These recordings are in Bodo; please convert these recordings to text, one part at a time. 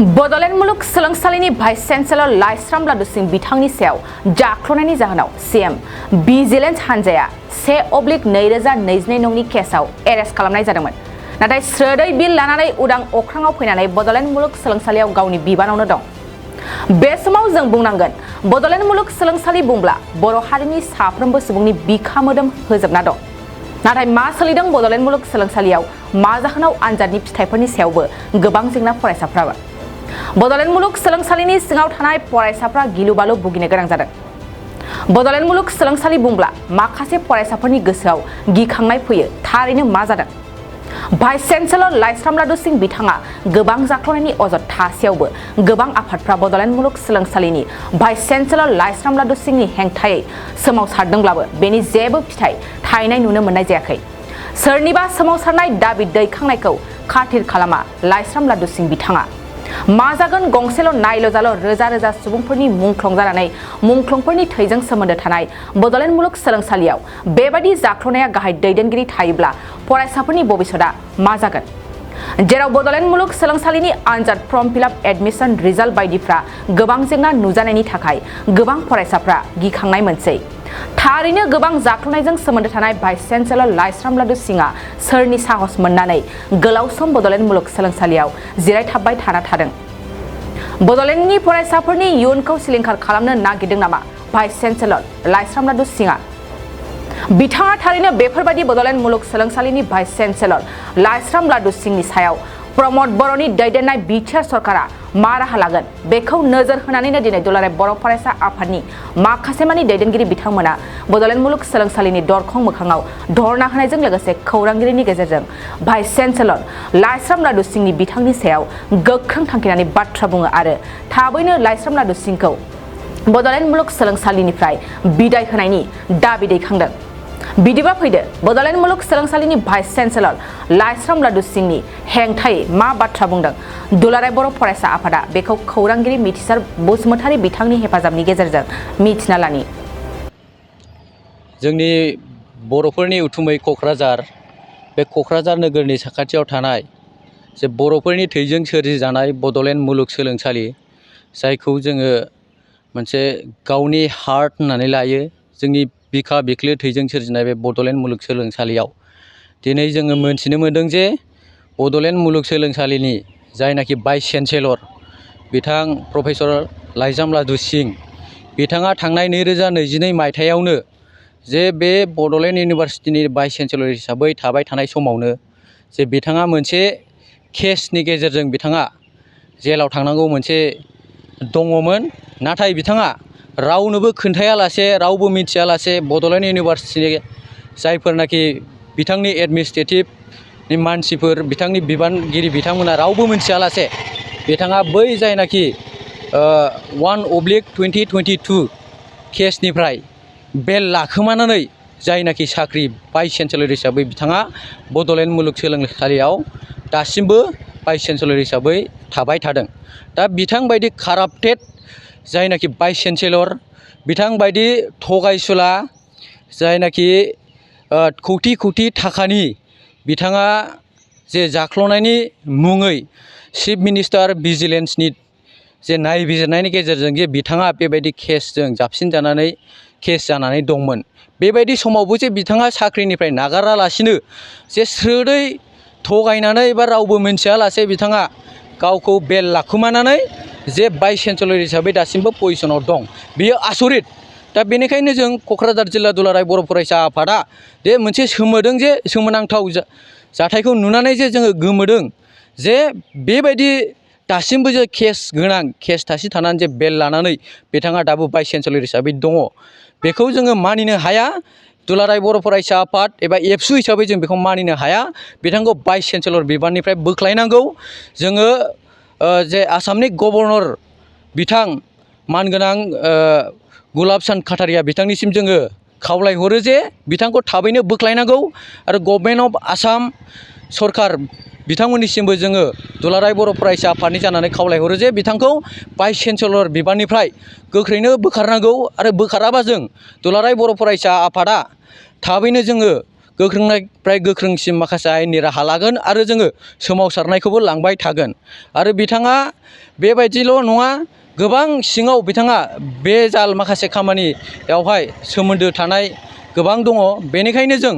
Bodoland मुलुग सोलोंसालिनि भाइस चेंसलर लाइश्राम लादु सिंह बिथांनि सायाव जाख्ल'नायनि जाहोनाव सीएम भिजिलेन्स हानजाया 1/2022 नंनि केसआव एरेस्ट खालामनाय जादोंमोन। नाथाय स्रोदै बिल लानानै उदां अख्राङाव फैनानै बड'लेण्ड मुलुग सोलोंसालियाव गावनि बिबानावनो दं। बे समाव जों बुंनांगोन बड'लेण्ड मुलुग सोलोंसालि बुंब्ला बर' हारिनि साफ्रोमबो सुबुंनि बिखा मोदोम होजोबना दं। नाथाय मा सोलिदों बड'लेण्ड मुलुग सोलोंसालियाव मा जाहोनाव आनजादनि फिथाइफोरनि सायावबो गोबां जेंना फरायसाफ्राबो बड'लेण्ड मुलुग सोलोंसालिनि सिङाव थानाय फरायसाफ्रा गिलु-बालु भुगिनो गोनां जादों। बड'लेण्ड मुलुग सोलोंसालि बुंब्ला माखासे फरायसाफोरनि गोसोआव गिखांनाय फैयो। थारैनो मा जादों? भाइस चेंसलर लाइश्राम लादु सिंह बिथाङा गोबां जाख्ल'नायनि अजद थासेयावबो गोबां आफादफ्रा बड'लेण्ड मुलुग सोलोंसालिनि भाइस चेंसलर लाइश्राम लादु सिंहनि हेंथायै सोमावसारदोंब्लाबो बेनि जेबो फिथाइ थायनाय नुनो मोननाय जायाखै। सोरनिबा सोमावसारनाय दाबि दैखांनायखौ खाथिर खालामा लाइश्राम लादु सिंह बिथाङा। मा जागोन गंसेल' नायल' जाल' रोजा रोजा सुबुंफोरनि मुंख्लं जानानै मुंख्लंफोरनि थैजों सोमोन्दो थानाय बड'लेण्ड मुलुग सोलोंसालियाव बेबादि जाख्ल'नाया गाहाय दैदेनगिरि थायोब्ला फरायसाफोरनि भबिष्यतआ मा जागोन? जेराव बड'लेण्ड मुलुग सोलोंसालिनि आनजाद फर्म फिलआप एडमिशन रिजाल्ट बायदिफ्रा गोबां जेंना नुजानायनि थाखाय गोबां फरायसाफ्रा गिखांनाय मोनसै। थारैनो गोबां जाख्ल'नायजों सोमोन्दो थानाय भाइस चेंसलर लाइश्राम लादु सिंहआ सोरनि साहस मोननानै गोलाव सम बड'लेण्ड मुलुग सोलोंसालियाव जिरायथाबबाय थादों? बड'लेण्डनि फरायसाफोरनि इयुनखौ सिलिंखार खालामनो नागिरदों नामा भाइस चेंसलर लाइश्राम लादु सिंहआ? बिथाङा थारैनो बेफोरबायदि बड'लेण्ड मुलुग सोलोंसालिनि भाइस चेंसलर लाइश्राम लादु सिंहनि सायाव प्रमद बर'नि दैदेननाय बिटिआर सरकारा मा राहा लागोन बेखौ नोजोर होनानैनो दिनै दुलाराय बर' फरायसा आफादनि माखासेमानि दैदेनगिरि बिथांमोना बड'लेण्ड मुलुग सोलोंसालिनि दरखं मोखाङाव धरना होनायजों लोगोसे खौरांगिरिनि गेजेरजों भाइस चेंसलर लाइश्राम लादु सिंहनि बिथांनि सायाव गोख्रों थांखिनानै बाथ्रा बुङो आरो थाबैनो लाइश्राम लादु सिंहखौ बड'लेण्ड मुलुग सोलोंसालिनिफ्राय बिदाय होनायनि दाबि दैखांदों। बिदिबा फैदो बड'लेण्ड मुलुग सोलोंसालिनि भाइस चेंसलर लाइश्राम लादु सिंहनि हेंथायै मा बाथ्रा बुंदों दुलाराय बर' फरायसा आफादा बेखौ खौरांगिरि मिथिसार बसुमतारी बिथांनि हेफाजाबनि गेजेरजों मिथिना लानि। जोंनि बर'फोरनि उथुमै क'क्राझार बे क'क्राझार नोगोरनि साखाथियाव थानाय जे बर'फोरनि थैजों सोरजिजानाय बड'लेण्ड मुलुग सोलोंसालि जायखौ जोङो मोनसे गावनि हार्ट होननानै लायो। जोंनि बिखा बिख्लो थैजों सोरजिनाय बे बड'लेण्ड मुलुग सोलोंसालियाव दिनै जोङो मोनथिनो मोनदों जे बड'लेण्ड मुलुग सोलोंसालिनि जायनाखि भाइस चेंसलर बिथां प्रफेसर लाइश्राम लादु सिंह बिथाङा थांनाय 2022 मायथाइयावनो जे बे बड'लेण्ड इउनिभारसिटिनि भाइस चेंसलर हिसाबै थाबाय थानाय समावनो जे बिथाङा मोनसे केसनि गेजेरजों बिथाङा जेलाव थांनांगौ मोनसे दङमोन। नाथाय बिथाङा रावनोबो खोन्थायालासे रावबो मिथियालासे बड'लेण्ड इउनिभारसिटिनि जायफोरनाखि बिथांनि एडमिनिस्ट्रेटिभनि मानसिफोर बिथांनि बिबानगिरि बिथांमोना रावबो मिथियालासे बिथाङा बै जायनाखि 1/2022 केसनिफ्राय बेल लाखोमानानै जायनाखि साख्रि भाइस चेंसलर हिसाबै बिथाङा बड'लेण्ड मुलुग सोलोंसालियाव दासिमबो भाइस चेंसलर हिसाबै थाबाय थादों। दा बिथांबायदि काराप्टेड जायनाखि भाइस चेंसलर बिथांबायदि थगायसुला जायनाखि कौटि कौटि थाखानि बिथाङा जे जाख्ल'नायनि मुङै चिफ मिनिस्टार भिजिलेन्सनि जे नायबिजिरनायनि गेजेरजों जे बिथाङा बेबायदि केसजों जाबसिन जानानै केस जानानै दंमोन। बेबायदि समावबो जे बिथाङा साख्रिनिफ्राय नागारालासिनो जे स्रोदै थगायनानै बा रावबो मिथियालासे बिथाङा गावखौ बेल लाखोमानानै जे भाइस चेंसलर हिसाबै दासिमबो पजिशनाव दं बेयो आसरित। दा बेनिखायनो जों क'क्राझार जिल्ला दुलाराय बर' फरायसा आफादा जे मोनसे सोमोनांथाव जाथायखौ नुनानै जे जोङो गोमोदों जे बेबायदि दासिमबो जे केस गोनां केस थासि थानानै जे बेल लानानै बिथाङा दाबो भाइस चेंसलर हिसाबै दङ बेखौ जोङो मानिनो हाया। दुलाराय बर' फरायसा आफाद एबा एबसु हिसाबै जों बेखौ मानिनो हाया। बिथांखौ भाइस चेंसलर बिबाननिफ्राय बोख्लायनांगौ। जोङो जे आसामनि गभर्नर बिथां मानगोनां गुलाब चान्द काटारिया बिथांनिसिम जोङो खावलायहरो जे बिथांखौ थाबैनो बोख्लायनांगौ आरो गभर्नमेन्ट अफ आसाम सरकार बिथांमोननिसिमबो जोङो दुलाराय बर' फरायसा आफादनि जानानै खावलायहरो जे बिथांखौ भाइस चेंसलर बिबाननिफ्राय गोख्रैनो बोखारनांगौ आरो बोखाराबा जों दुलाराय बर' फरायसा आफादा थाबैनो जोङो गोख्रोंनिफ्राय गोख्रोंसिम माखासे आयेननि राहा लागोन आरो जोङो सोमावसारनायखौबो लांबाय थागोन आरो बिथाङा बेबायदिल' नङा गोबां सिङाव बिथाङा बेजाल माखासे खामानियावहाय सोमोन्दो थानाय गोबां दङ बेनिखायनो जों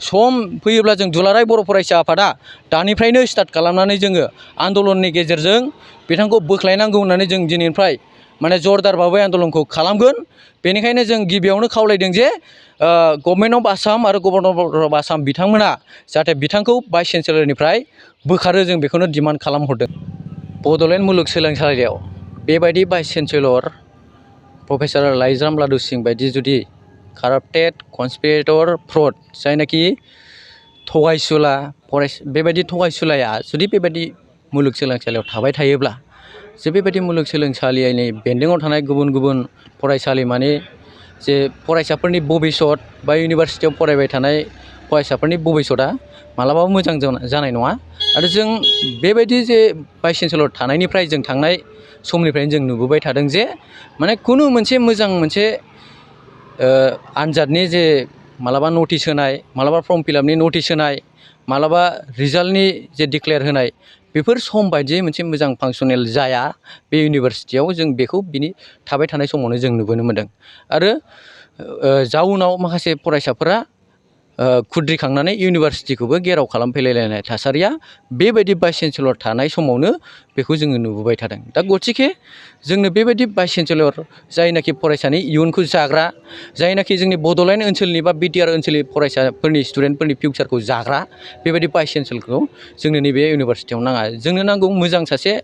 सम फैयोब्ला जों दुलाराय बर' फरायसा आफादा दानिफ्रायनो स्टार्ट खालामनानै जोङो आन्दलननि गेजेरजों बिथांखौ बोख्लायनांगौ होननानै जों दिनैनिफ्राय माने जरदार भाबै आन्दलनखौ खालामगोन बेनिखायनो जों गिबियावनो खावलायदों जे गभर्नमेन्ट अफ आसाम आरो गभर्नर अफ आसाम बिथांमोना जाहाथे बिथांखौ भाइस चेन्सेलरनिफ्राय बोखारो जों बेखौनो डिमान्ड खालामहरदों बड'लेण्ड मुलुगसोलोंसालियाव बेबायदि भाइस चेन्सेलर प्रफेसर लाइज्राम लादु सिं बायदि जुदि काराप्टेड कनस्पिरेटर फ्रड जायनाखि थगायसुला बेबायदि थगायसुलाया जुदि बेबायदि मुलुगसोलोंसालियाव थाबाय थायोब्ला जे बेबायदि मुलुगसोलोंसालिनि बेन्दोङाव थानाय गुबुन गुबुन फरायसालिमानि जे फरायसाफोरनि भबिसत बा इउनिभारसिटियाव फरायबाय थानाय फरायसाफोरनि भबिसतआ मालाबाबो मोजां जानाय नङा आरो जों बेबायदि जे भाइस चेन्सेलर थानायनिफ्राय जों थांनाय समनिफ्रायनो जों नुबोबाय थादों जे माने खुनु मोनसे मोजां मोनसे आनजादनि जे मालाबा नटिस होनाय मालाबा फर्म फिलआपनि नटिस होनाय मालाबा रिजाल्टनि जे डिक्लेयार होनाय बेफोर सम बायदियै मोनसे मोजां फांसनेल जाया बे इउनिभारसिटियाव जों बेखौ बिनि थाबाय थानाय समावनो जों नुबोनो मोन्दों आरो जाउनाव माखासे फरायसाफोरा खुद्रिखांनानै इउनिभारसिटिखौबो गेराव खालामफैलायलायनाय थासारिया बेबायदि भाइस चेन्सेलर थानाय समावनो बेखौ जोङो नुबोबाय थादों दा गथिखे जोंनो बेबायदि भाइस चेन्सेलर जायनाखि फरायसानि इयुनखौ जाग्रा जायनाखि जोंनि बड'लेण्ड ओनसोलनि बा बिटिआर ओनसोलनि फरायसाफोरनि स्टुडेन्टफोरनि फिउचारखौ जाग्रा बेबायदि भाइस चेन्सेलरखौ जोंनो नैबे इउनिभारसिटियाव नाङा जोंनो नांगौ मोजां सासे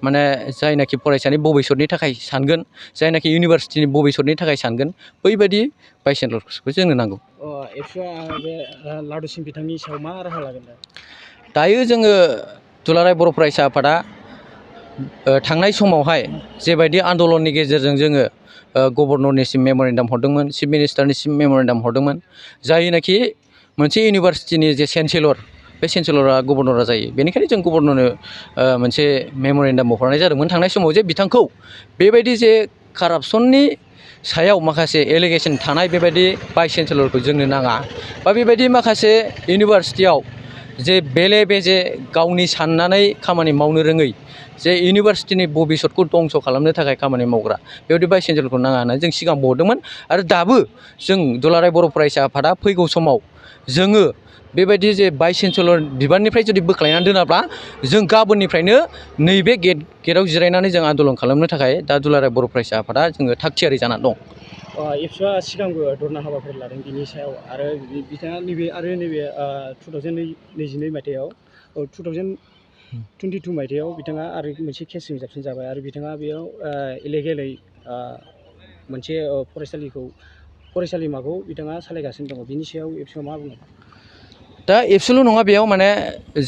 माने जायनाखि फरायसानि भबिसतनि थाखाय सानगोन जायनाखि इउनिभारसिटिनि भबिसतनि थाखाय सानगोन बैबायदि भाइस चेन्सेलरखौ जोंनो नांगौ एबसुआ बे लादु सिं बिथांनि सायाव मा राहा लागोन दायो जोङो दुलाराय बर' फरायसा आफादा थांनाय समावहाय जेबायदि आन्दलननि गेजेरजों जोङो गभर्नरनिसिम मेम'रेन्डाम हरदोंमोन चिफ मिनिस्टारनिसिम मेम'रेन्डाम हरदोंमोन जायनाखि मोनसे इउनिभारसिटिनि जे चेन्सेलर बे चेन्सेलरा गभर्नरा जायो बेनिखायनो जों गभर्नरनो मोनसे मेम'रेन्डामबो हरनाय जादोंमोन थांनाय समाव जे बिथांखौ बेबायदि जे कारापसननि सायाव माखासे एलिगेसन थानाय बेबायदि भाइस चेन्सेलरखौ जोंनो नाङा बा बेबायदि माखासे इउनिभारसिटियाव जे बेले बेजे गावनि साननानै खामानि मावनो रोङै जे इउनिभारसिटिनि भबिसतखौ दंस' खालामनो थाखाय खामानि मावग्रा बेबायदि भाइस चेन्सेलरखौ नाङा होननानै जों सिगां बुंहरदोंमोन आरो दाबो जों दुलाराय बर' फरायसा आफादा फैगौ समाव जोङो बेबायदि जे भाइस चेन्सेलर बिबाननिफ्राय जुदि बोख्लायनानै दोनाब्ला जों गाबोननिफ्रायनो नैबे गेटआव जिरायनानै जों आन्दलन खालामनो थाखाय दा दुलाराय बर' फरायसा आफादा जोङो थाग थियारि जानानै दं एबसुआ सिगांबो धरना हाबाफारि लादों बिनि सायाव आरो बिथाङा नैबे 2022 मायथाइयाव 2022 मायथाइयाव बिथाङा आरो मोनसे केसजों जाबसिन जाबाय आरो बिथाङा बेयाव इलिगेलै मोनसे फरायसालिमाखौ बिथाङा सालायगासिनो दङ बिनि सायाव एबसुआ मा बुङो दा एबसुल' नङा बेयाव माने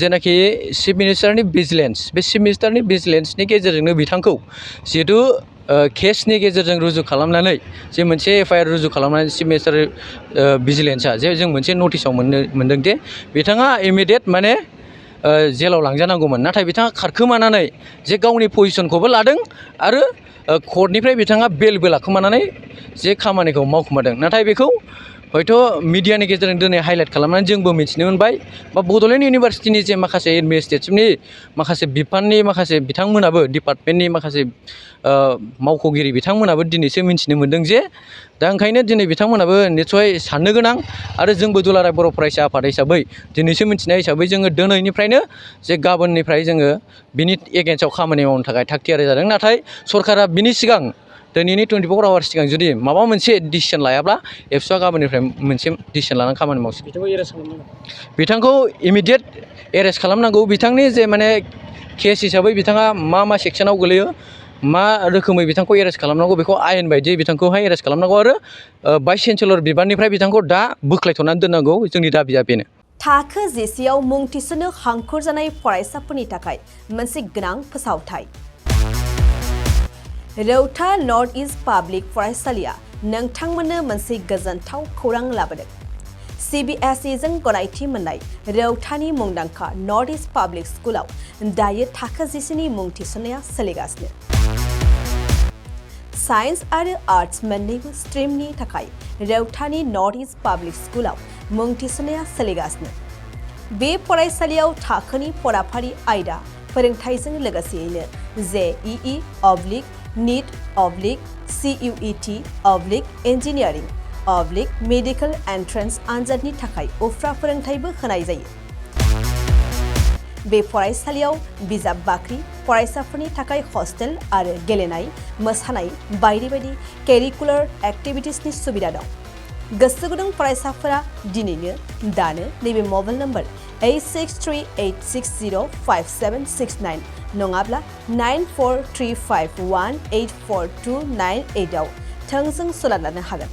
जेनाखि चिफ मिनिस्टारनि भिजिलेन्स बे चिफ मिनिस्टारनि भिजिलेन्सनि गेजेरजोंनो बिथांखौ जिहेथु केसनि गेजेरजों रुजु खालामनानै जे मोनसे एफआइआर रुजु खालामनानै चिफ मिनिस्टार भिजिलेन्सआ जे जों मोनसे नटिसाव मोनदों जे बिथाङा इमिडियेट माने जेलाव लांजानांगौमोन नाथाय बिथाङा खारखोमानानै जे गावनि पजिसनखौबो लादों आरो कर्टनिफ्राय बिथाङा बेलबो लाखोमानानै जे खामानिखौ मावखोमादों नाथाय बेखौ हयथ' मिडियानि गेजेरजों दिनै हाइलाइट खालामनानै जोंबो मिथिनो मोनबाय बा बड'लेण्ड इउनिभारसिटिनि जे माखासे एडमिनिस्ट्रेटिभनि माखासे बिफाननि माखासे बिथांमोनाबो डिपार्टमेन्टनि माखासे मावख'गिरि बिथांमोनाबो दिनैसो मिथिनो मोनदों जे दा ओंखायनो दिनै बिथांमोनाबो निस्सय साननो गोनां आरो जोंबो दुलाराय बर' फरायसा आफाद हिसाबै दिनैसो मिथिनाय हिसाबै जोङो दिनैनिफ्रायनो जे गाबोननिफ्राय जोङो बिनि एगेन्स्टआव खामानि मावनो थाखाय थाग थियारि जादों नाथाय सरकारा बिनि सिगां दिनैनि 24 आवार्स सिगां जुदि माबा मोनसे डिसिसन लायाब्ला एबसुआ गाबोननिफ्राय मोनसे डिसिसन लानानै खामानि मावसिगोन बिथांखौ इमिडियेट एरेस्ट खालामनांगौ बिथांनि जे माने केस हिसाबै बिथाङा मा सेक्सनाव गोलैयो मा रोखोमै बिथांखौ एरेस्ट खालामनांगौ बेखौ आयेन बायदियै बिथांखौहाय एरेस्ट खालामनांगौ आरो भाइस चेन्सेलर बिबाननिफ्राय बिथांखौ दा बोख्लायथ'नानै दोननांगौ जोंनि दाबिया बेनो थाखो जिसेआव मुं थिसननो हांखुर जानाय फरायसाफोरनि थाखाय मोनसे गोनां फोसावथाय रौता नर्थ इस्ट पाब्लिक फरायसालिया नोंथांमोननो मोनसे गोजोनथाव खौरां लाबोदों CBSE जों गनायथि मोननाय रौतानि मुंदांखा नर्थ इस्ट पाब्लिक स्कुलाव दायो थाखो जिसेनि मुं थिसननाया सोलिगासिनो साइन्स आरो आर्ट्स मोन्नैबो स्ट्रिमनि थाखाय रौतानि नर्थ इस्ट पाब्लिक स्कुलाव मुं थिसननाया सोलिगासिनो। बे फरायसालियाव थाखोनि फराफारि आयदा फोरोंथाइजों लोगोसेयैनो JEE NEET CUET Engineering Medical Entrance आनजादनि थाखाय उफ्रा फोरोंथाइबो होनाय जायो। बे फरायसालियाव बिजाब बाख्रि, फरायसाफोरनि थाखाय हस्टेल आरो गेलेनाय, मोसानाय बायदि बायदि केरिकुलार एक्टिभिटिसनि सुबिदा दं। गोसो गुदुं फरायसाफोरा दिनैनो दानो नैबे मबाइल नम्बर 8638605769 नङाब्ला 9435184298 आव थोंजों सुलाद लानो हागोन।